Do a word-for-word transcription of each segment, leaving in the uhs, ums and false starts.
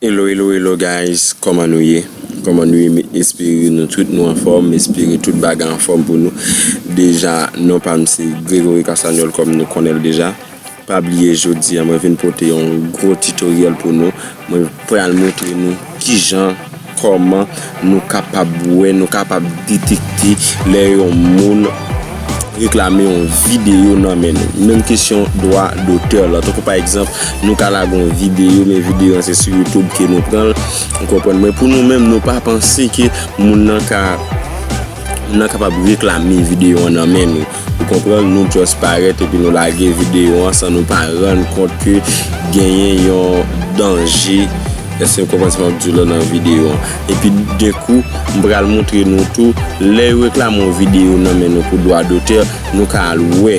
Hello, hello, hello guys, kòman nou ye? Kòman nou ye? M espere nou tout nou anfòm, m espere tout bagay anfòm pou nou. Deja, non pa m se Gregory Castagnol kòm nou konnen l deja. Pa bliye jodi a mwen vin pote yon gwo tutorial pou nou. Mwen pral montre nou kijan, kòman nou kapab wè, nou kapab detekte lè yon moun reklame yon videyo nan men nou. Menm kesyon dwa dotè la. Tankou pa egzanp, nou ka lage yon videyo, men videyo an se sou YouTube ke nou pran l. Ou konprann mwen? Pou nou menm, nou pa panse ke moun nan ka, moun nan kapab reklame videyo an nan men nou. Ou konprann? Nou just parèt epi nou lage videyo an san nou pa rann kont ke genyen yon danje. Èske w konprann sa m ap di w la nan videyo an? Epi, de kou, m pral montre nou tou, lè yo reklame yon videyo nan men nou pou dwa dotè, nou ka al wè.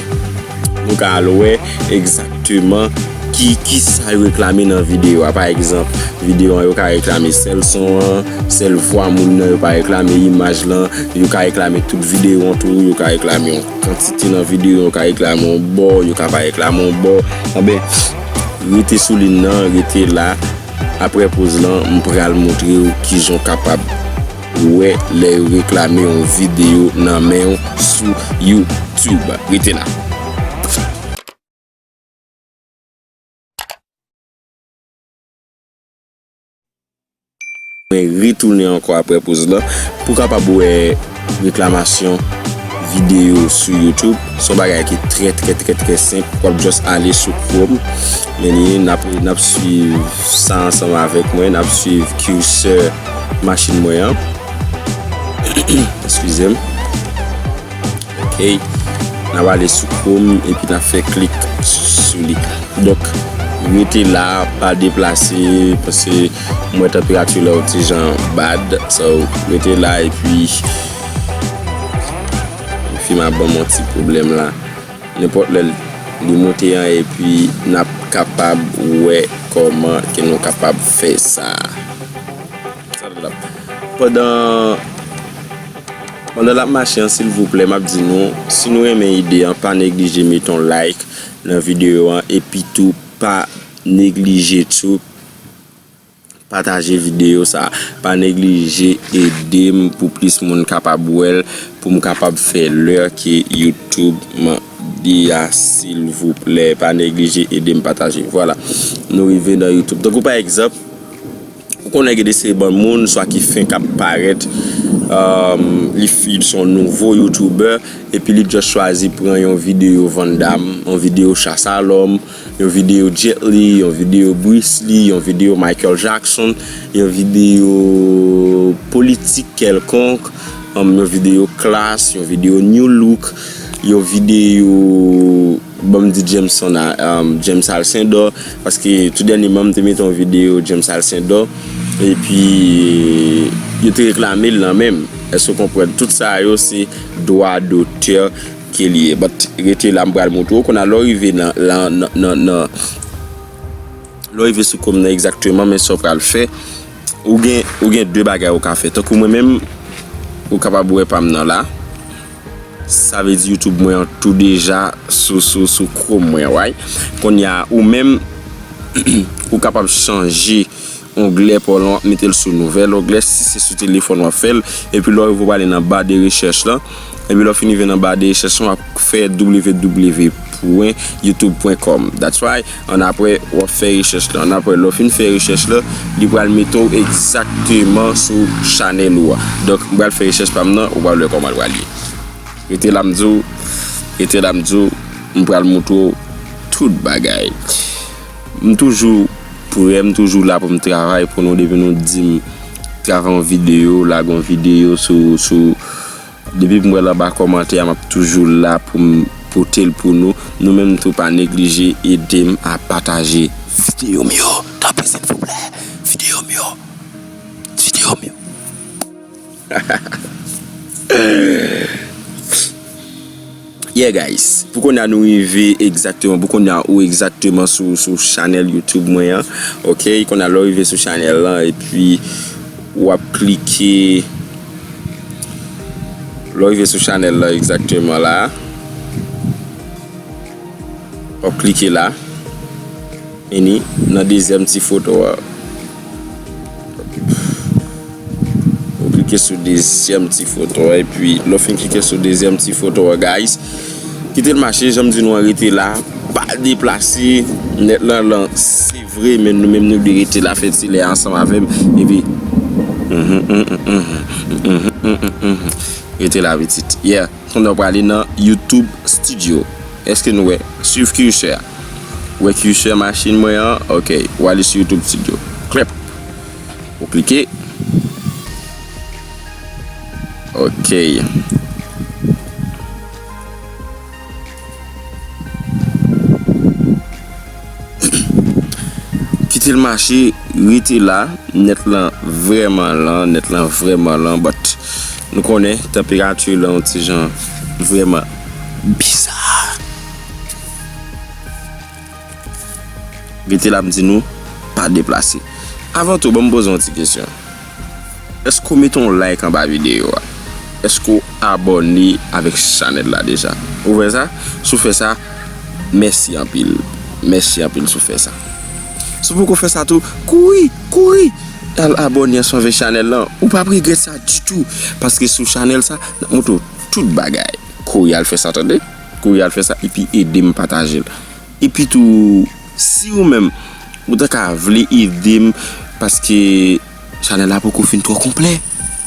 Nou ka al wè egzakteman ki, ki sa yo reklame nan videyo a. Pa egzanp, videyo an, yo ka reklame sèl son an, sèl vwa moun nan, yo pa reklame imaj lan, yo ka reklame tout videyo an tou, yo ka reklame yon kantite nan videyo, yo ka reklame yon bò, yo ka pa reklame yon bò. Anben, rete sou liy nan, rete la. Apre poz lan, m pral montre w kijan w kapab wè lè yo reklame yon videyo nan men w sou YouTube. Rete la. Mwen retounen ankò apre poz lan pou kapab wè reklamasyon videyo sou YouTube. Se yon bagay ki trè, trè, trè, trè senp. W ap just ale sou Chrome. Men li, n ap, n ap swiv sa ansanm avèk mwen. N ap swiv cursor machin mwen an. Eskize m. Ok. N ap ale sou Chrome epi n ap fè klik sou li. Donk, rete la, pa deplase, paske m wè tanperati la yon ti jan bad. So, rete la epi fi m ap ban m yon ti pwoblèm la. Nenpòt lè li monte an epi n ap kapab wè kòman ke nou kapab fè sa. Pandan, pandan l ap mache an, silvouplè, m ap di nou, si nou renmen ide an, pa neglije mete yon like nan videyo an, epi tou, pa neglije tou pataje videyo sa. Pa neglije ede m pou plis moun kapab wè l, pou m kapab fè lè ke YouTube mande a, silvouplè. Pa neglije ede m pataje. Vwala. Nou rive nan YouTube. Tankou pa egzanp, ou konnen gen de seri bann moun, swa ki fenk ap parèt, um, li, li se yon nouvo YouTuber, epi li just chwazi pran yon videyo Van Damme, yon videyo Chasse à l'homme, yon videyo Jet Li, yon videyo Bruce Lee, yon videyo Michael Jackson, yon videyo politik kèlkonk, um, yon videyo Klass, yon videyo Nu Look, yon videyo Ban m di Jameson a, um, James Alcindor, paske tou dènyèman m te mete yon videyo James Alcindor, epi yo te reklame l nan men m. Èske w konprann? Tout sa yo se dwa dotè ke li ye. But rete la, m pral montre w. Kounye a, lè w rive nan, nan, nan, nan, nan, lè w rive sou Chrome nan egzakteman, men sa w pral fè, ou gen, ou gen de bagay ou ka fè. Tankou mwen menm, ou kapab wè pa m nan la. Sa vle di YouTube mwen an tou deja sou, sou, sou Chrome mwen, right? Kounye a, ou menm, ou kapab chanje onglè pa w lan, w ap mete l sou nouvèl onglè, si se sou telefòn w ap fè l, epi lè w rive w prale nan ba de rechèch lan, epi lè w fin rive nan ba de rechèch lan, w ap fè w w w pwen youtube pwen com. That's right. Annapre, w ap fè rechèch la. Annapre, lè w fin fè rechèch la, li pral mete w egzakteman sou chanèl ou a. Donk, m pral fè rechèch pa m nan, ou pral wè kòman l pral ye. Rete la m di w, rete la m di w, m pral montre w tout bagay. M toujou prè, m toujou la pou m travay pou nou depi nou di m travay yon videyo, lage yon videyo sou, sou, depi m wè l anba kòmantè a, m ap toujou la pou m pote l pou nou. Nou menm tou pa neglije ede m a pataje videyo m yo. Tanpri, silvouplè. Videyo m yo. Videyo m yo. Yeah, guys. Pou kounye a nou rive egzakteman, pou kounye a ou egzakteman sou, sou chanèl YouTube mwen an. Ok, kounye a lè w rive sou chanèl lan, epi w ap klike, lè w rive sou chanèl lan egzakteman la, w ap klike la. Vini nan dezyèm ti foto a. Klike sou dezyèm ti foto a, epi lè w fin klike sou dezyèm ti foto a, guys, kite l mache, jan m di nou an, rete la, pa deplase, nèt lan lan, se vre, men nou menm nou dwe rete la, fè ti lè ansanm avè m, epi, rete la, pitit. Yeah, kounye a w prale nan YouTube Studio. Èske nou wè? Swiv cursor a. Ou wè cursor machin mwen an? Ok, ou ale sou YouTube Studio. Klèp. Ou klike. Ok. Kite l mache, rete la. Nèt lan vrèman lan, nèt lan vrèman lan, but nou konnen tanperati lan yon ti jan vrèman biza. Rete la, m di nou, pa deplase. Avan tou, ban m poze yon ti kesyon. Èske w mete yon like anba videyo a? Èske w abòne avèk chanèl la deja? Ou fè sa? Si w fè sa, mèsi anpil. Mèsi anpil si w fè sa. Si w poko fè sa tou, kouri, kouri! Al abòne ansanm avèk chanèl lan. Ou p ap regrèt sa ditou. Paske sou chanèl sa, n ap montre w tout bagay. Kouri al fè sa, tande. Kouri al fè sa, epi ede m pataje l. Epi tou, si ou menm, ou ta ka vle ede m, paske chanèl la poko fin twò konplè.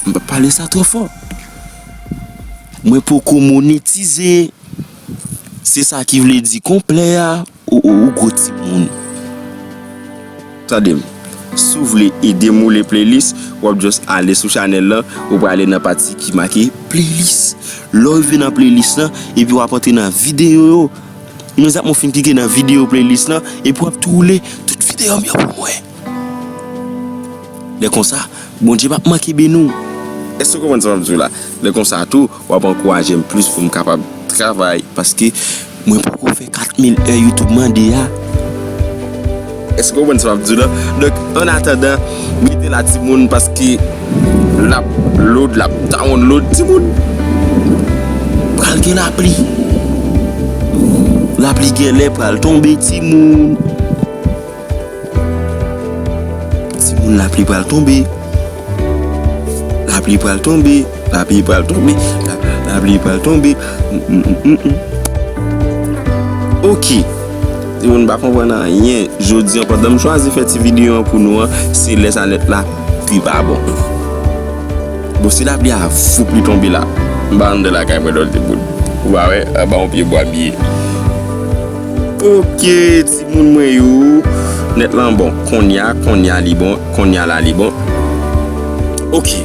M p ap pale sa twò fò. Mwen poko monetize. Se sa ki vle di konplè a, ou, ou, ou gwo timoun. Tande m. Si w vle ede m woule playlist, w ap just ale sou chanèl lan, ou prale nan pati ki make playlist. Lè w rive nan playlist lan, epi w ap antre nan videyo yo. Imedyatman w fin klike nan videyo playlist lan, epi w ap tou woule tout videyo m yo pou mwen. Lè konsa, Bondye p ap manke beni w. Èske w konprann sa m ap di w la? Lè konsa tou, w ap ankouraje m plis pou m kapab travay, paske mwen poko fè kat mil è YouTube mande a. Èske w konprann sa m ap di w la? Donk, an atandan, rete la timoun, paske l ap load, l ap download, timoun. Pral gen lapli. Lapli genlè pral tonbe, timoun. Timoun, lapli pral tonbe. Lapli pral tonbe. Lapli pral tonbe. La, lapli pral tonbe. Mm, mm, mm, mm, mm. Ok. Timoun pa konprann anyen. Jodi an, pandan m chwazi fè ti videyo an pou nou an, se lè sa nèt la pi pa bon. Bon, si lapli a voup li tonbe la, m pa anndan lakay mwen non, timoun. Ou pa wè, anba yon pye bwa m ye. Ok, timoun mwen yo. Nèt lan bon. Konnya, konnya li bon. Konnya la li bon. Ok.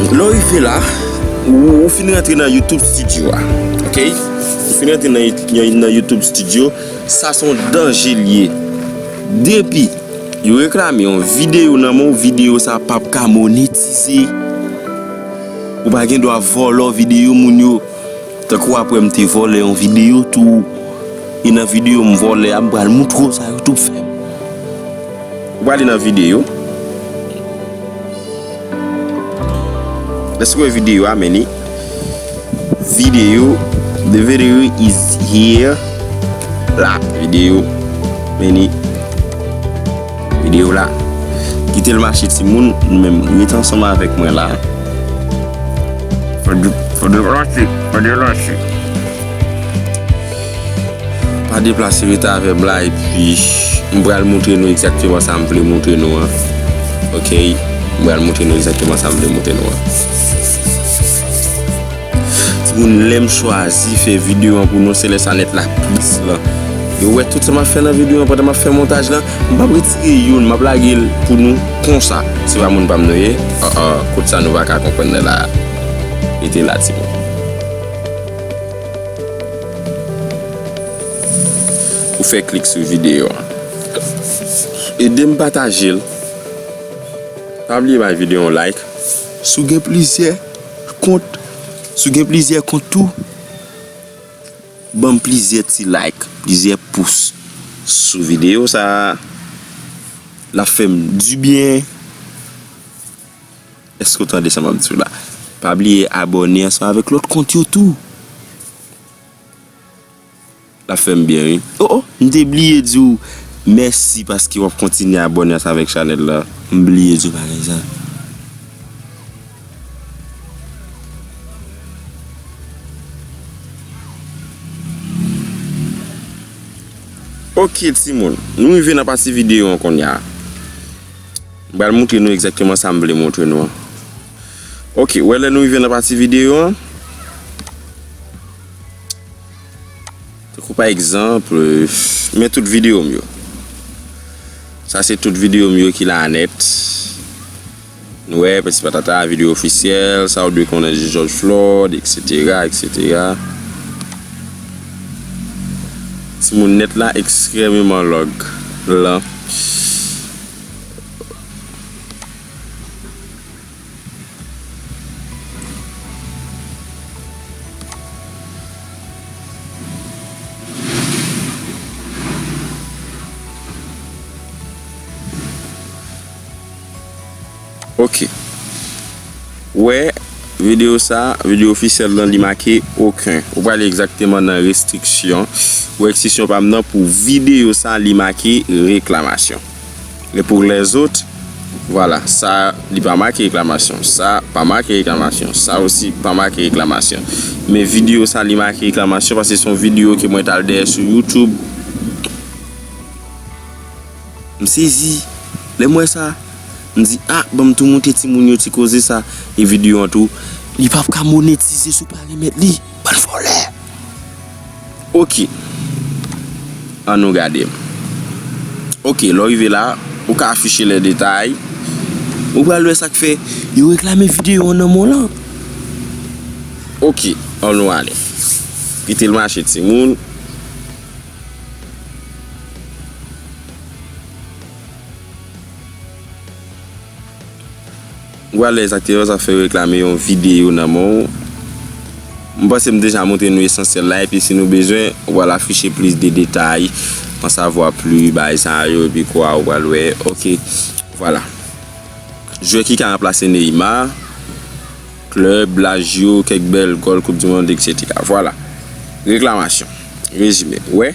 Lè w rive la, ou, ou fin rantre nan YouTube Studio a. Ok? Ou fin rantre nan, nan, nan YouTube Studio. Sa se yon danje l ye. Depi yo reklame yon videyo nan men w, videyo sa p ap ka monetize. Ou pa gen dwa vòlò videyo moun yo. Tankou apre m te vòlè yon videyo tou. E nan videyo m vòlè a, m pral moutre w sa YouTube fè m. Ou prale nan videyo. Èske w wè videyo a, men li? Videyo, the video is here. La, videyo, men li. Videyo la. Kite l mache, timoun, nou menm, rete ansanm avèk mwen la. Fò de, fò de lanse, fò de lanse. Pa deplase, rete avè m la, epi m pral montre nou egzakteman sa m vle montre nou an. Ok? M pral montre nou egzakteman sa m vle montre nou an. Timoun, lè m chwazi fè videyo an pou nou, se lè sa nèt la plis lan. Yo wè tout sa m ap fè nan videyo an pandan m ap fè montaj lan. M p ap retire youn, m ap lage l pou nou konsa. Se pa moun pa m nou ye? An, an, kout sa nou pa ka konprann nan la. Rete la, timoun. Ou fè klik sou videyo an. Ede m pataje l. Pa bliye bay videyo an like. Si w gen plizyè kont, si w gen plizyè kont tou, ban m plizyè ti like, plizyè pous sou videyo sa a. L ap fè m dibyen. Èske w tande sa m ap di w la? Pa bliye abòne ansanm avèk lòt kont yo tou. L ap fè m byen, wi. O, o, m te bliye di w mèsi paske w ap kontinye abòne ansanm avèk chanèl la. M bliye di w bagay sa. Ok, timoun, nou rive nan pati videyo an kounye a. M pral montre nou egzakteman sa m vle montre nou an. Ok, wè lè nou rive nan pati videyo an. Tankou pa egzanp, men tout videyo m yo. Sa se tout videyo m yo ki la nèt. Nou wè, Peti Patata, videyo ofisyèl, sa w dwe konnen de George Floyd, et cetera, et cetera. Timoun, nèt la ekstrèmeman long, lan. Ok. Wè, videyo sa, videyo ofisyèl lan, li make okenn. Ou prale egzakteman nan restriksyon. Ou eksepsyon pa m nan pou videyo sa, li make reklamasyon. E pou lèzòt, vwala, sa, li pa make reklamasyon. Sa, pa make reklamasyon. Sa osi, pa make reklamasyon. Men videyo sa, li make reklamasyon paske se yon videyo ke mwen t al dèyè sou YouTube. M sezi. Lè m wè sa, m di, "Ah, ban m tou montre timoun yo ti koze sa." E videyo an tou, li p ap ka monetize si w pa remèt li. Bann vòlè. Ok. Ann nou gade. Ok, lè w rive la, ou ka afiche lè detay. Ou pral wè sa k fè yo reklame videyo an nan men w lan. Ok, ann nou ale. Kite l mache, timoun. Ou pral wè egzakteman sa fè yo reklame yon videyo nan men w. M panse m deja montre nou esansyèl la, epi si nou bezwen, ou pral afiche plis de detay, en savoir plus, bagay sa yo, epi kwa, ou pral wè, ok, vwala. Jwè ki ka ranplase Neymar, klèb, laj yo, kèk bèl gòl, Koup di Mond, et cetera. Vwala. Reklamasyon. Rezime. Wè.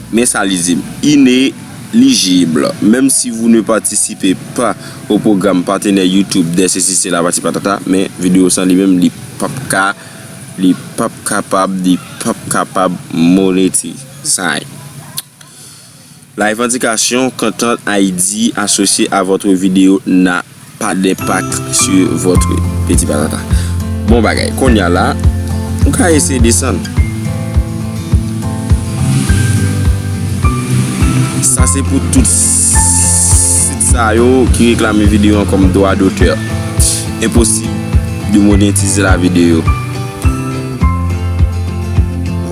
Men sa li di m, inelijib. Même si vous ne participez pas au programme partenaire YouTube de ceci, cela, patati patata, men videyo sa li menm, li p ap ka, li p ap kapab, li p ap kapab monetize. La revendication, content I D associé à votre vidéo n'a pas d'impact sur votre Peti Patata. Bon bagay. Kounye a la, ou ka eseye desann. Sa se pou tout sit sa yo ki reklame videyo an kòm dwa dotè. Enposib de monetize la videyo.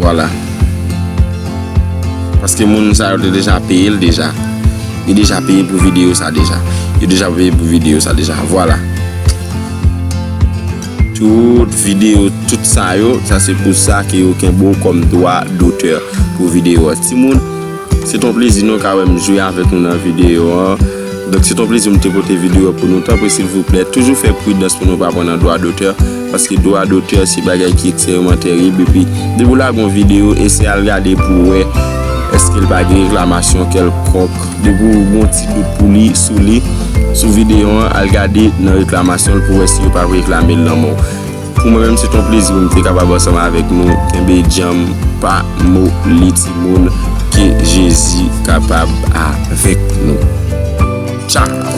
Vwala. Paske moun sa yo te deja peye l deja. Yo deja peye pou videyo sa deja. Yo deja peye pou videyo sa deja. Vwala. Tout videyo, tout sa yo, sa se pou sa ke yo kenbe w kòm dwa dotè pou videyo a. Timoun, se t on plezi nou ka wè m jwe avèk nou nan videyo an. Donk, se t on plezi m te pote videyo pou nou. Tanpri, silvouplè, toujou fè pridans pou nou pa pran nan dwa dotè, paske dwa dotè se bagay ki ekstrèmeman terib. Epi, depi w lage yon videyo, eseye al gade pou w wè èske l pa gen reklamasyon kèlkonk. Depi w gen yon ti dout pou li, sou li, sou videyo an, al gade nan reklamasyon l pou w wè si yo pa reklame l nan men w. Pou mwen menm, se t on plezi pou m te kapab ansanm avèk nou kenbe djanm pa moli timoun, ke Jezi kapab avèk nou. Tchao!